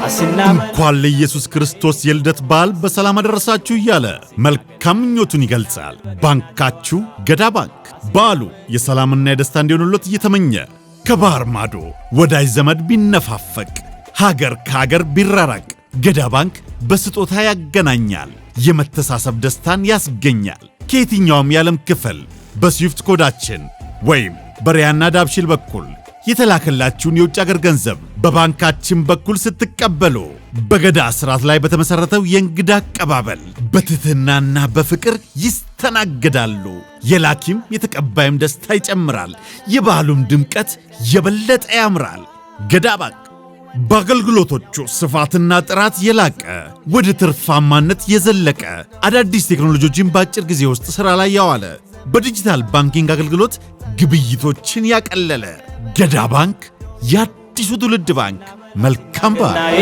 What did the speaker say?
እንኳን ለኢየሱስ ክርስቶስ የልደት በዓል በሰላም አደረሳችሁ እያለ መልካም ምኞቱን ይገልጻል። ባንካችሁ ገዳ ባንክ በዓሉ የሰላምና የደስታ እንዲሆንሎት እየተመኘ፣ ከባህር ማዶ ወዳጅ ዘመድ ቢነፋፈቅ፣ ሀገር ከሀገር ቢራራቅ ገዳ ባንክ በስጦታ ያገናኛል፣ የመተሳሰብ ደስታን ያስገኛል። ከየትኛውም የዓለም ክፍል በ SWIFT ኮዳችን ወይም በሪያና ዳሃብሺል በኩል የተላከላችሁን የውጭ አገር ገንዘብ በባንካችን በኩል ስትቀበሉ በገዳ ስርዓት ላይ በተመሠረተው የእንግዳ አቀባበል በትህትናና በፍቅር ይስተናገዳሉ። የላኪም የተቀባይም ደስታ ይጨምራል። የበዓሉም ድምቀት የበለጠ ያምራል። ገዳ ባንክ በአገልግሎቶቹ ስፋትና ጥራት የላቀ፣ ወደ ትርፋማነት የዘለቀ፣ አዳዲስ ቴክኖሎጂዎችን በአጭር ጊዜ ውስጥ ሥራ ላይ ያዋለ፣ በ digital banking አገልግሎት ግብይቶችን ያቀለለ ገዳ ባንክ የአዲሱ ትውልድ ባንክ። መልካም በዓል።